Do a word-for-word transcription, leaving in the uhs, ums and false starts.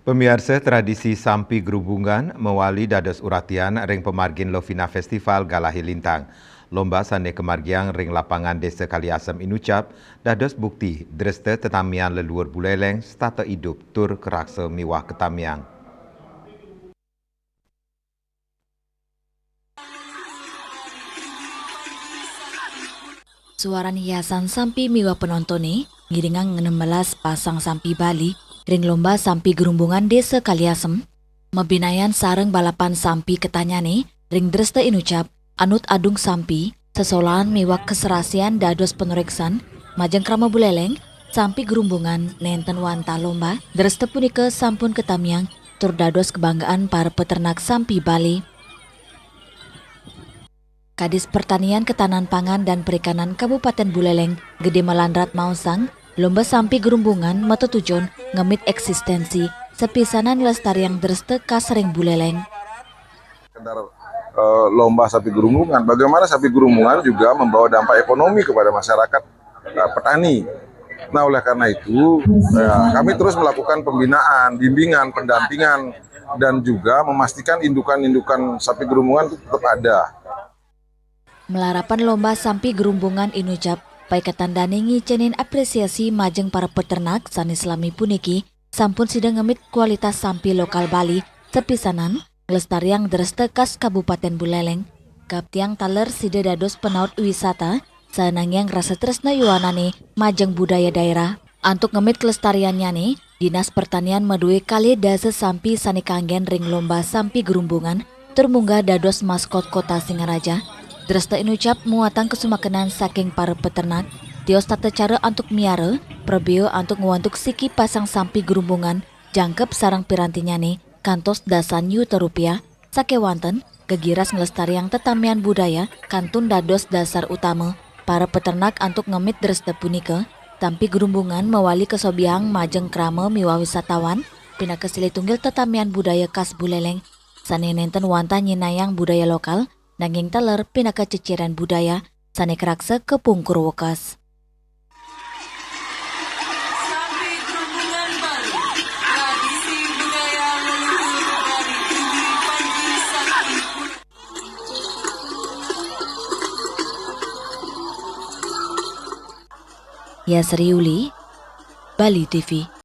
Pemiarsa, tradisi Sampi Gerumbungan mawali dados uratian ring pamargin Lovina Festival Galahe Lintang. Lomba sane kamargiang ring lapangan Desa Kaliasem Inucap dados bukti dresta tetamian leluhur Buleleng setata idup tur karaksa miwah katamiang. Suaran hiasan sampi miwah penontone ngiringang enem belas pasang sampi Bali ring lomba sampi Gerumbungan Desa Kaliasem, mabinayan sareng balapan sampi ketanyane ring dresta Inucap, anut adung sampi, sesolahan miwah kaserasian dados panureksan majeng krama Buleleng, sampi Gerumbungan nenten wantah lomba dresta punika sampun katamiang tur dados kabanggaan para peternak sampi Bali. Kadis Pertanian, Ketahanan Pangan, dan Perikanan Kabupaten Buleleng, Gede Malandrat maosang, lomba sampi Gerumbungan matetujon ngemit eksistensi sapisanan nglestariang dresta kas ring Buleleng. Sekedar eh, lomba sampi Gerumbungan, bagaimana sampi Gerumbungan juga membawa dampak ekonomi kepada masyarakat eh, petani. Nah, oleh karena itu eh, kami terus melakukan pembinaan, bimbingan, pendampingan, dan juga memastikan indukan-indukan sampi Gerumbungan itu tetap ada. Malarapan lomba sampi Gerumbungan Inucap, paiketan dane ngicenin apresiasi majeng para peternak sane selami puniki sampun sida ngemit kualitas sampi lokal Bali, sapisanan nglestariang dresta kas Kabupaten Buleleng. Kaptiang taler sida dados penaut wisata, sanangiang rasa tresna yuanane majeng budaya daerah. Antuk ngemit kelestariannyane, Dinas Pertanian madue kalih dasa sampi sane kanggen ring lomba sampi Gerumbungan tur munggah dados maskot Kota Singaraja. Dresta Inucap muatang kasumakenan saking para peternak, tios tata cara antuk miara, prabeo antuk ngwantuk siki pasang sampi Gerumbungan, jangkep sareng pirantinyane, kantos dasan yuta rupiah, sakewanten, gegiras nglestariang tetamian budaya kantun dados dasar utama para peternak antuk ngemit dresta punika, sampi Gerumbungan mawali kasobiahang majeng krama miwah wisatawan, pinaka silih tunggil tetamian budaya kas Buleleng, sane nenten wantah nyinahang budaya lokal, nanging taler pinaka ceciren budaya sane karaksa kapungkur wekas. Yasri Uli, Bali T V.